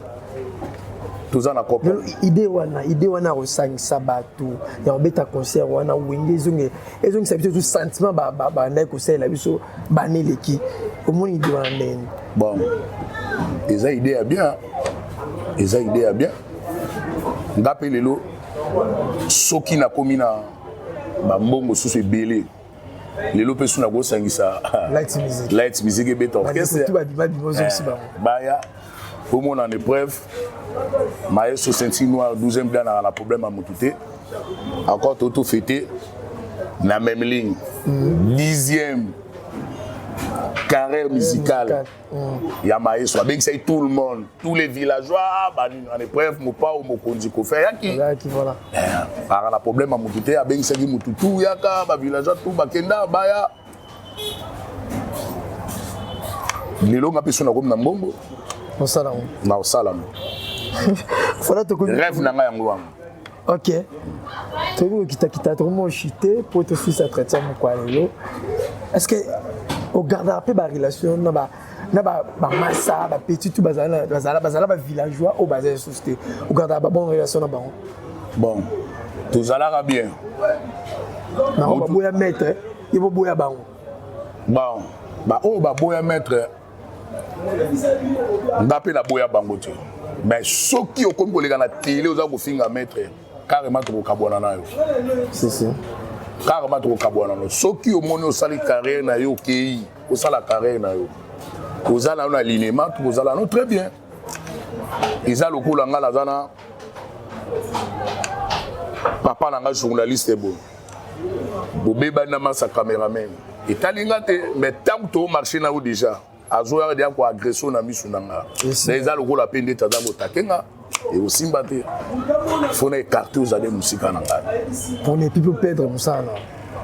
Toza na kope. Lelo idée wana ya kosangisa bato ya kobeta concert wana Wenge ezonge, ezongisa biso tu sentiment bandaki kosalela biso bana eleki, omoni idée wana ndenge? Bon, eza idée ya bien, eza idée ya bien. Nga mpe lelo soki nakomi na bambongo susu ebele, lelo mpe su nakosangisa Light Music. Light Music ebeta orchestre. Bandeko tu babima bima, ozongisi bango. Baya omona en épreuve Maestro ceinture noire 12e dan aka na problème ya motu te. Encore to tofete na même ligne, 10e carrière musicale ya Maestro, abengisaki tout le monde, tous les villageois banini en épreuve. Mopao mokonzi Kofi ayaki. Azalaki, voilà. Aka na problème ya motu te, abengisaki motu tu yaka, bavillageois tu bakenda baya. Lelo nga mpe so nakomi na mbongo, osala yango. Na osala ngo. Voilà, tokomi Rêve na ngai yango wana. Ok, tokomi kokitakita, tokomi kochite mpo tosisa entretien moko ya lelo. Est ce que ogardaka mpe barelation na ba na bamasa, bapetit tu bazala bavillageois oyo baza lisusu te? Ogardaka babonne relation na bango? Bon, tozalaka bien. Bango baboya maître, ye boboya bango? Bon, baoyo baboya maître, nga mpe naboya bango te. Mais soki okomi koleka na télé oza kofinga maître, carrément tokokabwana na yo. Si si. Carrément tokokabwana na yo. Soki omoni osali carrière na yo, okei osala carrière na yo, oza na yo na linema, tokozala no très bien. Eza lokola nga naza na papa na nga journaliste boye, bobebani na masa cameraman, etali nga te. Mais ntango tomarche na yo déjà, azoyaka deya koagresse na misu na nga, na eza lokola mpe ndeti aza kotake nga, ekosimba te. Faut na écarte, ozali mosika na ngai. Pour ne plus perdre mosala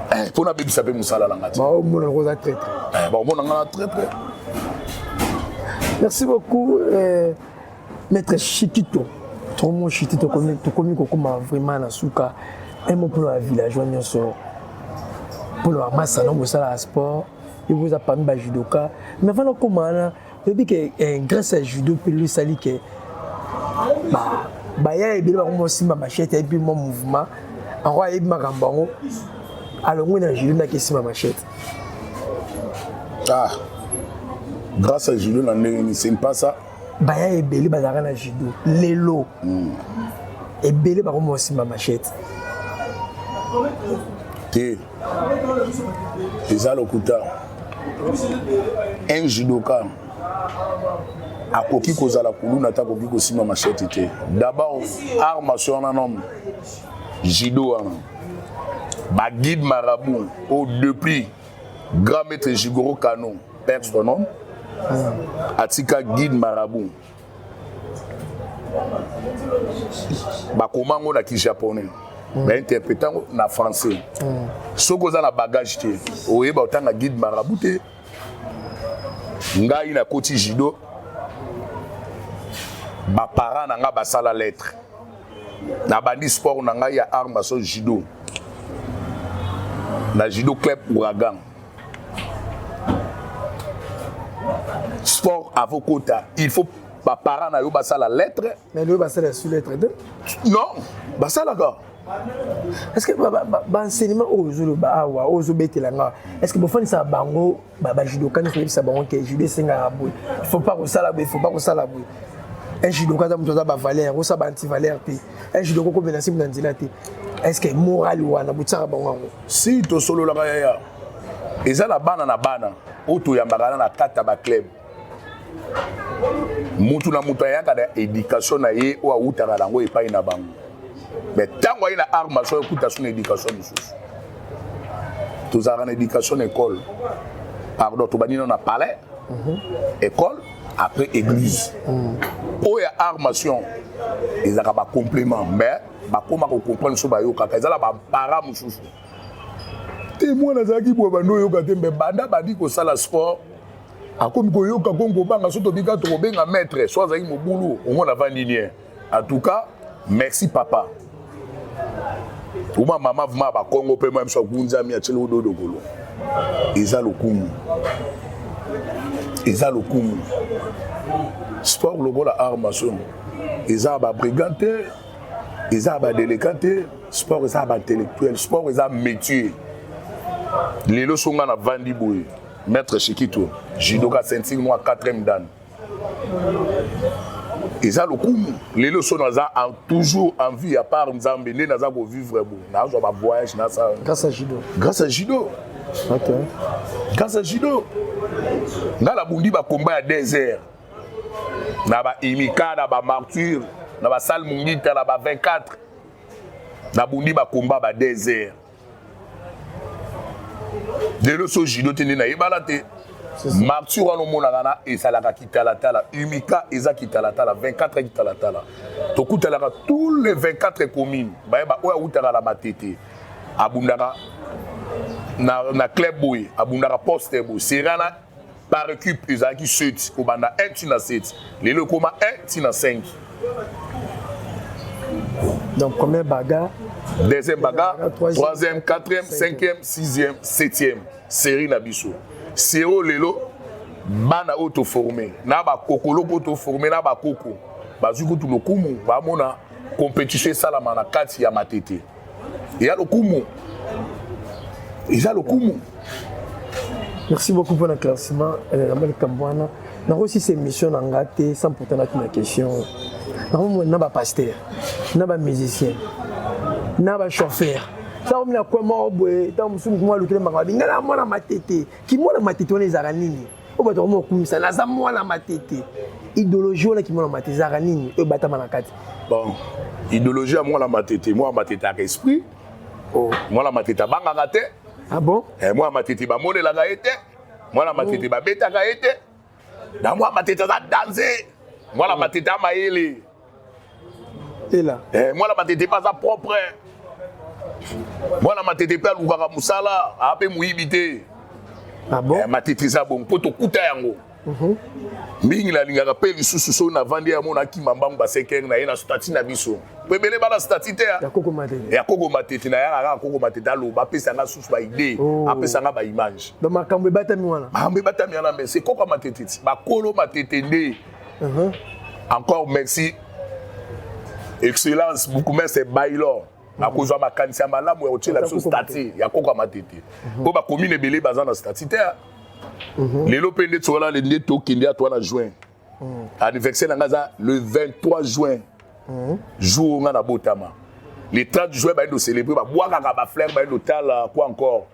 na Mpo nabebisa mpe mosala na nga te. Baomona oza traître. Baomona nga na traître. Merci beaucoup, maître Chikito. Tokomi chiti, tokomi kokóma vraiment na suka. Un mot mpona bavillageois nyonso, mpona bamasa na bosalaka sport, yo boza parmi bajudoka. Mais avant nakóma wana, oyebi ke grâce ya judo mpe lo esali ke baya ebele bango mosimba machete, ayebi mwa mouvement yango, ayebi makambo yango. Alongwe na judo ndaki esimba machette. Ah, grâce à judo na ndenge nini? C'est pas ça. Baya ebele bazalaka na judo lelo, ebele bakoma kosimba machette. Te, eza lokuta. Un judoka akoki kozala kuluna te, akoki kosimba machette te. D'abord art martial wana, nom judo wana, baguide marabout oyo depuis grand maître Jigoro Kano, père son nom, atika guide marabout, bakoma yango na kijaponais, bainterprète yango na français. Soki oza na bagage te, oyeba otanga guide marabout te. Ngai nakoti judo, baparent na ngai basala lettre, nabandi sport na ngai ya art martial judo na Judo Club Ouragan. Sport avokota, il faut baparent na yo basala lettre. Mais lelo basala su lettre te. Non, basalaka. Est ce que baenseignement oyo ozoloba awa, oyo ozobetela nga, est ce que bofandisaka bango, bajudoka nyonso, oyebisa bango ke judo esengaka boye, il faut pas kosala boye, il faut pas kosala boye, un judoka aza moto aza bavaleur, osala baantivaleur te, un judoka okomela nsimbu na nzela te? Est ce que moral wana botiaka bango yango? Si, tosololaka yaya. Eza na bana na bana oyo toyambaka na kati ya baclub. Mutu na mutu ayaka na éducation na ye oyo awutaka nango epai na bango, mais ntango aye na art martial, ekuta so na éducation mosusu. Tozalaka na éducation na école, pardon, tobandi nano na palais, école, après église. Oyo ya art martial ezalaka bacomplément, mais bakóma kocomprendre so bayokaka. Eza na bapara mosusu te. Mwana azalaki boye, bando oyoka te, mais banda bandi kosala sport, akomi koyoka, komi kobanga. So tobika, tokobenga maître, so azalaki mobulu, omona avandi nie. En tout cas, merci papa uma mama, vraiment bakongo mpe mwa biso agunzami, atieli ododokolo. Eza lokumu, eza lokumu. Sport lokola art martial eza ya babrigand te, eza ya badélinquant te. Sport eza ya baintellectuel, sport eza métier. Lelo so nga navandi boye, maître Shikito, judoka ceinture noire 4e dan, eza lokumu. Lelo so naza toujours en vie, à part Nzambe, nde naza kovivre bo, nazwa bavoyage, nasala. Grâce à judo. Grâce à judo. Grâce à judo nga nabundi bakomba ya désert, na baimika, na bamartyr, na basale mungita, na ba 24, nabundi bakomba ba désert. Lelo so judo te, nde nayebana te. Martyr wana omonaka na ezalaka kitalatala, umika eza kitalatala, 24 kitalatala. Tokutalaka tous les 24 communes. Bayeba oyo awutaka na Matete abundaka na club boye, abundaka poste boye. Serana par équipe ezalaki 7, kobanda 1 ntina 7, lelo ekóma 1 ntina 5. Donc première bagarre. Deuxième bagarre, troisième, quatrième, cinquième, sixième, septième série na biso. Série lelo, bana oyo toforme na bakokoloko, toforme na bakoko, bazwi kutu lokumu. Bamona compétition esalama na kati ya Matete, eya lokumu, eza lokumu. Merci beaucoup pour l'éclaircissement na likambo wana. Nakosisa émission na nga te sans pourtant natuna question. Nakomona na bapasteur, na bamusicien, na bachauffeur, sakomi na kwe moko boye, ntango mosusu motu moko alukeli makambo, abi: "Ngai na mwana Matete." Kimwana Matete wana ezalaka nini oyo bato bakoma kokumisa "naza mwana Matete"? Idéologie wana, kimwana Matete ezalaka nini oyo ebatama na kati? Bon, idéologie ya mwana Matete, mwana Matete aka esprit. Oh. Mwana Matete abangaka te. Ah bon? Eh, mwana Matete bamonelaka ye te, mwana Matete babetaka ye te. Na mwana Matete aza danse, mwana Matete amayele. Ela. Eh, mwana Matete mpe aza propre, mwana Matete mpe alukaka mosala, aa mpe moyibi te. Ah bon? Eh, Matete eza bongo mpo tokuta yango mingi. Nalingaka mpe lisusu soki navandi ya mona akima mbangu ba 5 heures na ye na statut na biso, po ebele bana statut te. Ya koko Matete. Ya koko Matete. Nayaka kaka koko Matete aloba, apesanga susu baidée, apesanga baimage. Donc makambo ebatami wana. Makambo ebatami wana, mais c'est koko Matete ti bakolo Matete nde. Encore merci, excellence bourgmestre Baylor. Nakozwa makanisi ya malamu ya kotiela biso statut ya koko ya Matete, mpo bacommune ebele baza na statut te. Lelo mpe nde wana nde tokende ya toa na juin. Anniversaire na nga eza le 23 juin, jour nga nabotama. Le 30 juin bayende océlébrer, babwakaka bafleur, bayende otala quoi encore,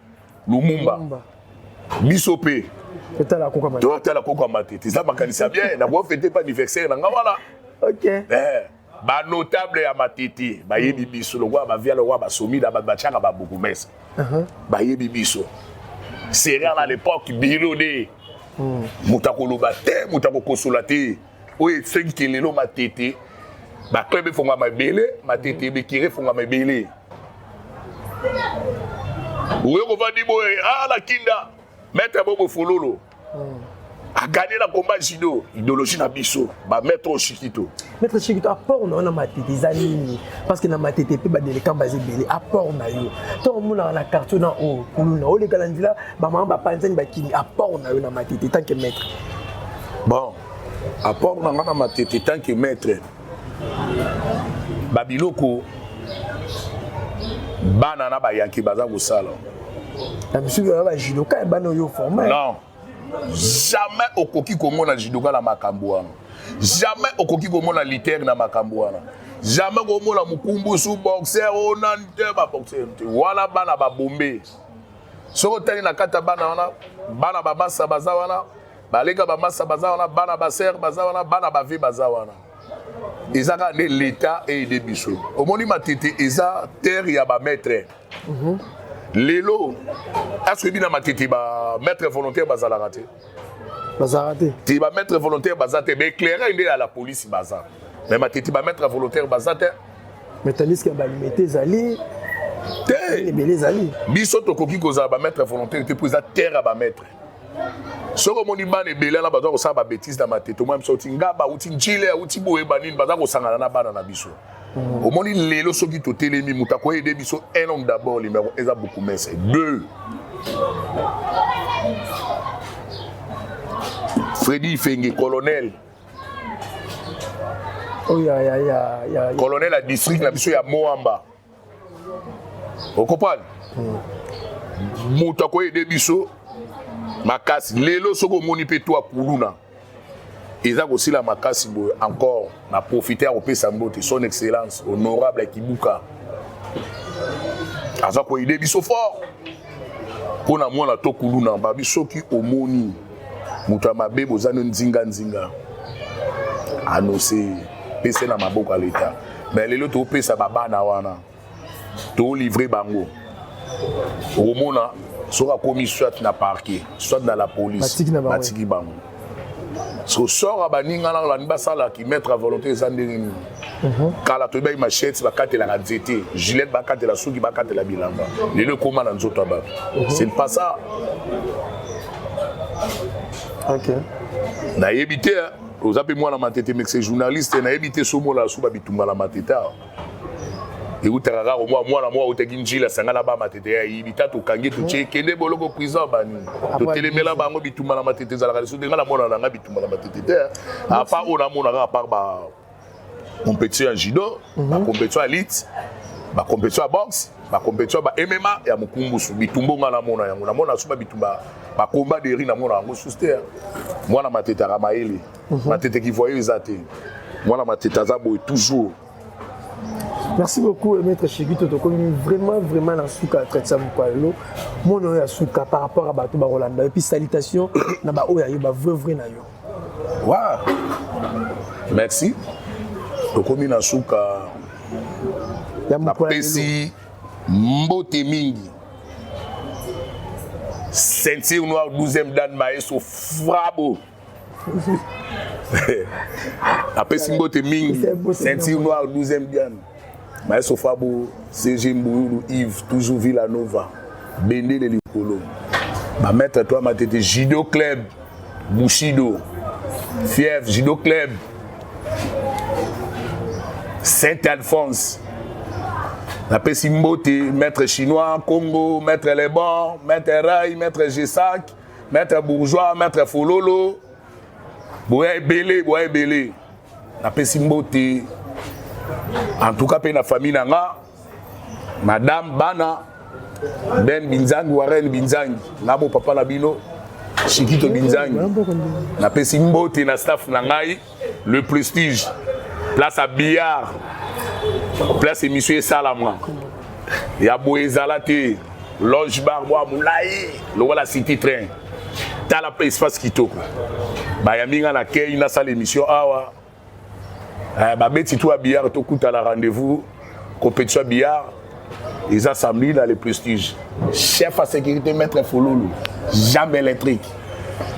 Lumumba. Biso mpe totala koko ya Matete. Eza makanisi ya bien, nakofêter mpe anniversaire na nga wana. Banotable ya Matete bayebi biso, lokola bavia, lokola basomida, bato batiaka babourgmestre bayebi biso. Serer na l'époque biro de moto akoloba te, moto akokosola te. Oyo esengi ke lelo Matete baclub efongama ebele, Matete bekiri efongama ebele. Oyo kovandi boye na kinda, maître Bobo Fololo agagné na combat judo, idéologie na biso, bamaître oyo Shikito. Maître Shikito, apport na yo na Matete eza nini? Parce que na Matete mpe badeleka baza ebele. Apport na yo, ntango omonaka na quartier na oyo kuluna oleka na nzela, bamama bapanzani, bakimi, apport na yo na Matete tant que maître? Bon, apport na nga na Matete tant que maître, babiloko bana na bayanki baza kosala. Na misusu ya bajudoka ya bana oyo forme? Non, jamais okoki komona judoka na makambo wana, jamais okoki komona lutteur na makambo wana, jamais komona mokumbusu, boxer oyo nani te, baboxer te wana. Bana babombe, soki otali na kati ya bana wana, bana bamasa baza wana, baleka bamasa baza wana, bana basere baza wana, bana bave baza wana. Eza kaka nde l'État aide biso. Omoni, Matete eza terre ya bamaître. Lelo asoyebi na Matete bamaître volontaire bazalaka te. Bazalaka te. Te, bamaître volontaire baza te. Baéclaireur nde ya la police baza, mais Matete bamaître volontaire baza te. Mais tandis que balimete ezali. Te. Ebele ezali. Biso tokoki kozala bamaître volontaire te, mpo eza terre ya bamaître. Soki omoni bana ebele wana baza kosala babêtises na Matete, omoni biso auti Ngaba, auti Njile, auti boye, banini baza kosangana na bana na biso. Omoni, lelo soki totelemi, moto akoaider biso, un homme d'abord, numéro eza bourgmestre, deux Fredi Ifenge, colonel. Oyo ya Colonel ya district na biso ya Moamba, okocomprendre, moto akoaider biso makasi. Lelo soki omoni mpe to akuluna eza kosila makasi boye, encore na profite ya kopesa mbote Son Excellence Honorable Kibuka, aza koaider biso fort mpo na mwana to kuluna. Babi soki omoni moto ya mabe, boza no nzinga nzinga, annonce, pese na maboko ya leta. Mais lelo topesa babana wana, tolivrer bango, okomona soki akomi soit na parquet, soit na la police, batiki bango. So sort ya baninga na bani basalaki maître à volonté eza ndenge nini? Kala toyebaki machette bakatelaka nzete, Gillette bakatela suki, bakatela bilamba. Lelo ekóma na nzoto ya bato, c'est pas ça. Nayebi te, oza mpe mwana Matete, mexe journaliste, nayebi te somola so babitumba na Matete awa eutaka kaka mwa mwana mwa autaki Njila, asanga na ba Matete ya yibi ta, tokangi, totie, kende boloko, prison. Banini totelemela bango. Bitumba na Matete ezalaka lisusu te. Nga namona na nga bitumba na Matete te, à part oyo namona kaka, à part ba compétition ya judo, bacompétition ya lutte, bacompétition ya boxe, bacompétition ya ba MMA ya mokumbusu. Bitumba nga namona yango, namona so babitumba, bacombat de rue, namona yango susu te. Mwana Matete aka mayele, Matete kivoyo eza te. Mwana Matete aza boye toujours. Merci beaucoup, Maître Shikito. Tokomi vraiment vraiment na suka entretien mokolo. Mona oyo ya suka par rapport à bato bakolanda, et puis salutation na ba oyo ayo ba vrai vrai na yo. Wow. Merci. Tokomi na suka. Ya mokolo. Napesi mbote mingi. Ceinture noire 12e dan, maestro Frabo. Apesi mbote mingi, ceinture noire 12e dan, maestro Fabo, CG Mbuyulu Yves, toujours Villanova, bendele likolo. Bamaître to Matete Judo Club, Bushido Fièvre Judo Club, Saint Alphonse, napesi mbote maître chinois Congo, maître Lebon, maître Rai, maître Gesak, maître Bourgeois, maître Fololo, boya ebele, boya ebele. Napesi mbote en tout cas mpe na famille na nga. Madame bana Ben Binzangi, Warren Binzangi, na bo papa na bino Chikito Binzangi. Napesi mbote na staff na ngai, le prestige. Place à billard. Place émission esalamwa. Ya boye ezala te. Loge bar boa molai lokola city train. Tala pe espace kitoko. Bayambi nga na kei nasala émission awa. Eh, babeti tout ya billard tokutana rendez-vous compétition ya billard eza samedi na le prestige. Chef à sécurité maître Fololo, jambe électrique.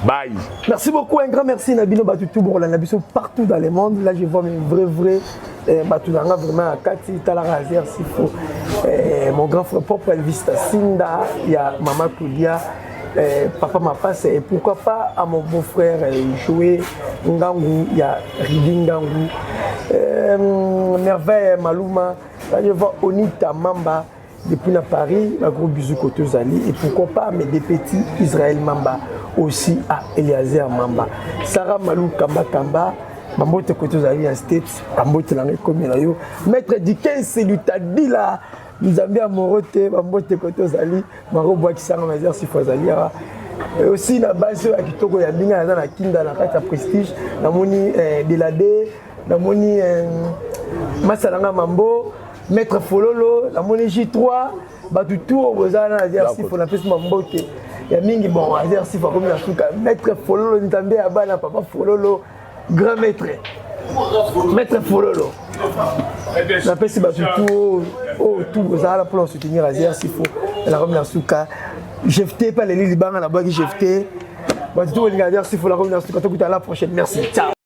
Bye. Merci beaucoup, un grand merci Nabino Batutu Bokolanda biso partout dans le monde. Là je vois mes vrais vrais eh, batu nanga vraiment à Kati Talara Azer Sifo. Eh, mon grand frère propre Elvis Tassinda, il y a Maman Claudia, eh, Papa Mapasse et pourquoi pas à mon beau-frère eh, Joé Ngangu, il y a Ridi Ngangu, eh, Merveille Maluma, là je vois Onita Mamba depuis na Paris, ba gros bisous côté Zali et pourquoi pas mes deux petits Israël Mamba aussi à Eliezer Mamba. Sarah Malou Kamba Kamba bambote côté Zali ya States, bambote na ngai komi na yo. Maître Dickens Lutadila Nzambe ya moro te bambote côté Zali, maro bwakisanga mazer sifo azali awa. Et aussi na base ya kitoko ya mbinga naza na kinda na kati ya prestige namoni eh, Delade namoni eh, Masalanga Mambo Maître Fololo namoni J3 bato tout oyo boza wana Azer Sifo napesi mambote ya mingi. Bon, Azer Sifo akomi na suka. Maître Fololo Nzambe ya bana papa Fololo grand maître, maître Fololo napesi bato tout oyo tout boza wana mpona soutenir Azer Sifo nakomi na suka. Jefte pa leli libanga nabwaki jefte bato tout bolinga Azer Sifo nakomi na suka. Tokuta la prochaine, merci, ciao.